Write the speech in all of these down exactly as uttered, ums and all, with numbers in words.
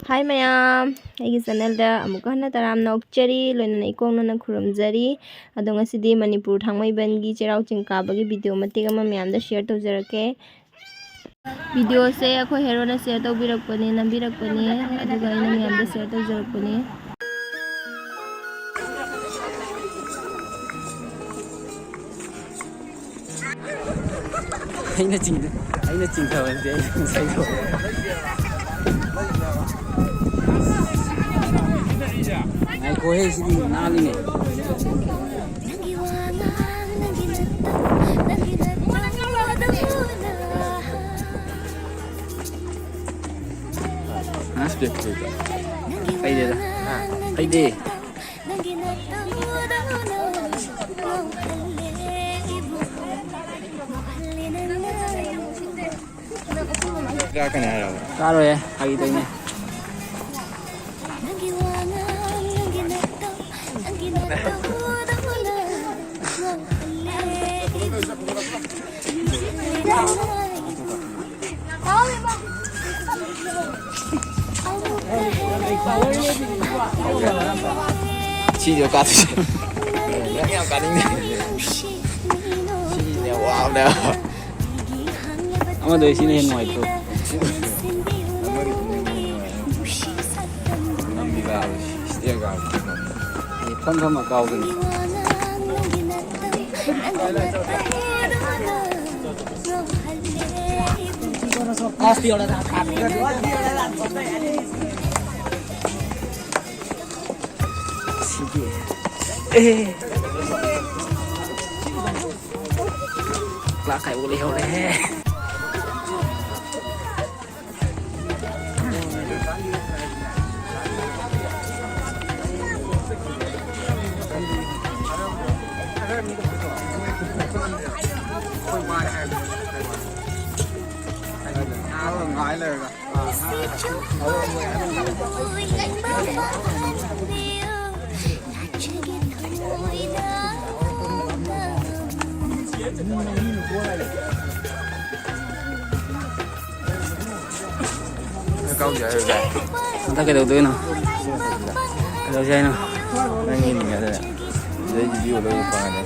ꯍꯥꯏ ꯃꯌꯥꯝ, ꯑꯩꯒꯤ ꯆꯦꯅꯦꯜꯗ ꯑꯃꯨꯛꯀ ꯍꯟꯅ ꯇꯔꯥꯝꯅ ꯑꯣꯛꯆꯔꯤ, ꯂꯣꯏꯅꯅ ꯏꯀꯣꯛꯅꯅ ꯈꯨꯔꯨꯝꯖꯔꯤ꯫ ꯑꯗꯣ ꯉꯁꯤꯗꯤ ꯃꯅꯤꯄꯨꯔ ꯊꯥꯡꯃꯩꯕꯟꯒꯤ ꯆꯩꯔꯥꯎ ꯆꯤꯡ ꯀꯥꯕꯒꯤ ꯚꯤꯗꯤꯑꯣ ꯃꯇꯦꯛ ꯑꯃ ꯃꯌꯥꯝꯗ ꯁꯤꯌꯔ ꯇꯧꯖꯔꯛꯀꯦ꯫ ꯚꯤꯗꯤꯑꯣꯁꯦ ꯑꯩꯈꯣꯏ ꯍꯦꯔꯣꯅ ꯁꯤꯌꯔ ꯇꯧꯕꯤꯔꯛꯄꯅꯦ, ꯅꯝꯕꯤꯔꯛꯄꯅꯦ, ꯑꯗꯨꯒ ꯑꯩꯅ ꯃꯌꯥꯝꯗ ꯁꯤꯌꯔ ꯇꯧꯖꯔꯛꯄꯅꯦ꯫ ꯑꯩꯅ ꯆꯤꯡꯗ ꯑꯩꯅ ꯆꯤꯡꯊꯕꯗꯤ ꯑꯩꯅ ꯉꯁꯥꯏꯗꯣ꯫ ꯉꯥꯏꯈꯣꯍꯦ, ꯁꯤꯗꯤ ꯅꯥꯜꯂꯤꯅꯦ꯫ ꯍꯥ? ꯐꯩꯗꯦꯗ꯫ ꯐꯩꯗꯦ꯫ ꯀꯥꯔꯛꯀꯅꯤ ꯍꯥꯏꯔꯕ? ꯀꯥꯔꯣꯏꯍꯦ, ꯐꯥꯒꯤ ꯇꯧꯅꯦ꯫ ꯁꯤꯁꯨ ꯀꯥꯞꯁꯤ꯫ ꯌꯥꯝ ꯀꯥꯅꯤꯡꯗꯦ꯫ ꯁꯤꯅꯦ ꯋꯥꯕꯅꯦ꯫ ꯑꯃꯗꯣ ꯁꯤꯅ ꯍꯦꯟꯅ ꯅꯨꯡꯉꯥꯏꯇ꯭ꯔꯣ? ꯏꯁꯇꯤꯌꯔ ꯀꯥꯕ꯫ ꯑꯩ ꯐꯝ ꯐꯝꯃ ꯀꯥꯎꯕꯅꯤ꯫ ꯁꯤꯗꯤ꯫ ꯑꯦ꯫ ꯂꯥꯛ ꯈꯥꯏꯕ ꯂꯩꯍꯧꯔꯦꯍꯦ꯫ ꯀꯥꯎꯖꯦ ꯍꯥꯏꯔꯣ ꯚꯥꯏ꯫ ꯍꯟꯗꯛ ꯀꯩꯗꯧꯗꯣꯏꯅꯣ? ꯀꯩꯗꯧꯁꯦ ꯍꯥꯏꯅꯣ? ꯅꯪ ꯌꯦꯡꯅꯤꯡꯉꯦ ꯑꯗꯨꯅ꯫ ꯑꯗꯩ ꯚꯤꯗꯤꯑꯣ ꯂꯣꯏ ꯐꯪꯉꯅꯤ꯫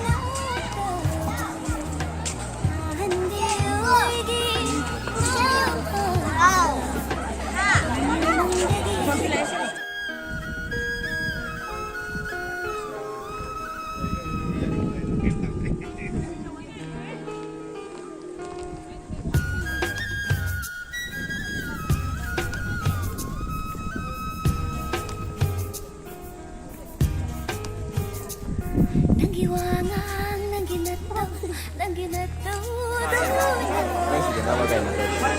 ꯅꯪꯒꯤ ꯋꯥꯉꯥꯡ, ꯅꯪꯒꯤ ꯅꯇꯧ, ꯅꯪꯒꯤ ꯅꯇꯧ ꯑꯗꯨꯅ꯫ ꯅꯪ ꯁꯤꯗ ꯅꯝꯃ ꯀꯩꯅꯣ ꯇꯧꯔꯤꯁꯦ?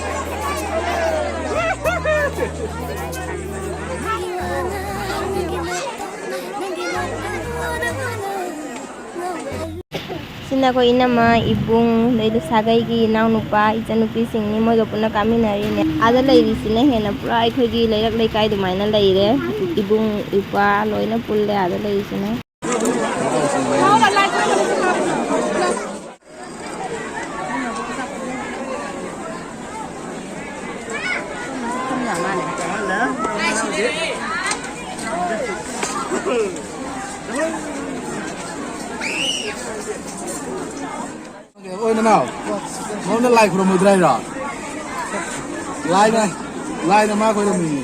ꯅꯪꯒꯤ ꯋꯥꯉꯥꯡ, ꯅꯪꯒꯤ ꯅꯇꯧ, ꯅꯪꯒꯤ ꯅꯇꯧ ꯑꯗꯨꯅ ꯉꯥꯎꯍꯜꯂꯤ꯫ ꯁꯤꯅ ꯑꯩꯈꯣꯏ ꯏꯅꯝꯃ, ꯏꯕꯨꯡ, ꯑꯗꯩꯗꯤ ꯁꯥꯒꯩꯒꯤ ꯏꯅꯥꯎꯅꯨꯄꯥ, ꯏꯆꯟꯅꯨꯄꯤꯁꯤꯡꯅꯤ꯫ ꯃꯣꯏꯒ ꯄꯨꯟꯅ ꯀꯥꯃꯤꯟꯅꯔꯤꯅꯦ꯫ ꯑꯥꯗ ꯂꯩꯔꯤꯁꯤꯅ ꯍꯦꯟꯅ ꯄꯨꯔꯥ ꯑꯩꯈꯣꯏꯒꯤ ꯂꯩꯔꯛ ꯂꯩꯀꯥꯏ ꯑꯗꯨꯃꯥꯏꯅ ꯂꯩꯔꯦ꯫ ꯏꯕꯨꯡ, ꯏꯄ꯭ꯋꯥ ꯂꯣꯏꯅ ꯄꯨꯜꯂꯦ ꯑꯥꯗ ꯂꯩꯔꯤꯁꯤꯅ꯫ ꯑꯣꯏ ꯅꯅꯥꯎ, ꯅꯉꯣꯟꯗ ꯂꯥꯏ ꯈꯨꯔꯨꯝꯃꯨꯗ꯭ꯔꯥ ꯍꯥꯏꯔꯣ? ꯂꯥꯏꯅ, ꯂꯥꯏꯅ ꯃꯥ ꯈꯣꯏꯔꯝꯃꯤꯅꯦ꯫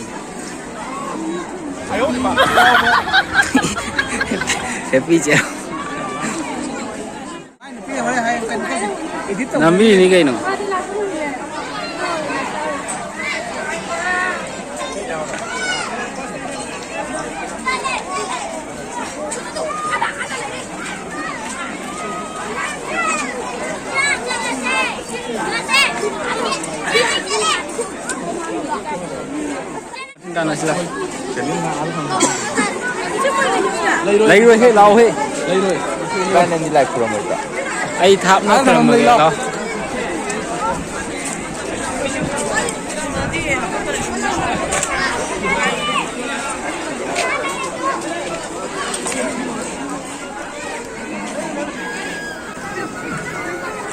ꯍꯦꯄꯤ ꯆꯦ꯫ ꯅꯝꯕꯤꯔꯤꯅꯤ ꯀꯩꯅꯣ꯫ ꯂꯩꯔꯣꯏꯍꯦ, ꯂꯥꯛꯑꯣꯍꯦ꯫ ꯂꯩꯔꯣꯏ꯫ ꯀꯥꯏ ꯅꯪꯗꯤ ꯂꯥꯏ ꯈꯨꯔꯨꯝꯃꯣꯏꯗ꯭ꯔꯣ? ꯑꯩ ꯊꯥꯞꯅ ꯑꯥ, ꯅꯪ ꯈꯨꯔꯨꯝꯃꯒꯦ, ꯂꯩ, ꯂꯥꯛꯑꯣ꯫ ꯂꯥꯛꯑꯣ꯫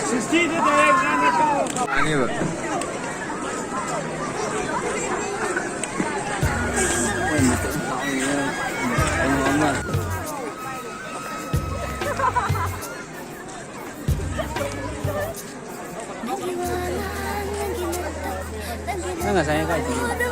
ꯁꯤꯛꯁꯇꯤꯗ ꯗꯥꯏꯔꯦꯛ ꯉꯥꯡꯉꯛꯄ꯫ ꯉꯥꯡꯉꯦꯕ꯫ ꯅꯪ ꯉꯁꯥꯏ ꯀꯥꯏ ꯆꯠꯂꯨꯏ?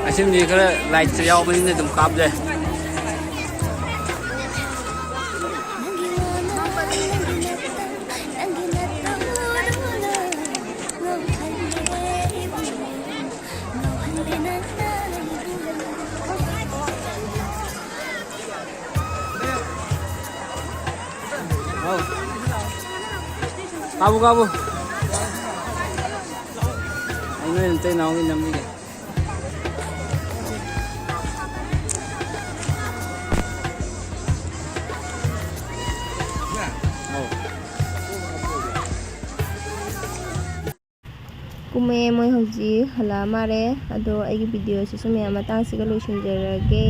ꯑꯁꯤꯃꯗꯤ ꯈꯔ ꯂꯥꯏꯠꯁꯨ ꯌꯥꯎꯕꯅꯤꯅ ꯑꯗꯨꯝ ꯀꯥꯞꯂꯦ꯫ ꯀꯥꯕꯨ, ꯀꯥꯕꯨ꯫ ꯑꯩ ꯅꯣꯏ ꯅꯇꯩ ꯅꯥꯎꯒꯤ ꯅꯝꯕꯤꯒꯦ꯫ ꯑꯧ꯫ ꯀꯨꯝꯃꯛꯑꯦ, ꯃꯣꯏ ꯍꯧꯖꯤꯛ ꯍꯜꯂꯛꯑ ꯃꯥꯜꯂꯦ꯫ ꯑꯗꯣ ꯑꯩꯒꯤ ꯚꯤꯗꯤꯑꯣꯁꯤꯁꯨ ꯃꯌꯥꯝ ꯃꯇꯥꯡꯁꯤꯒ ꯂꯣꯏꯁꯤꯟꯖꯔꯒꯦ꯫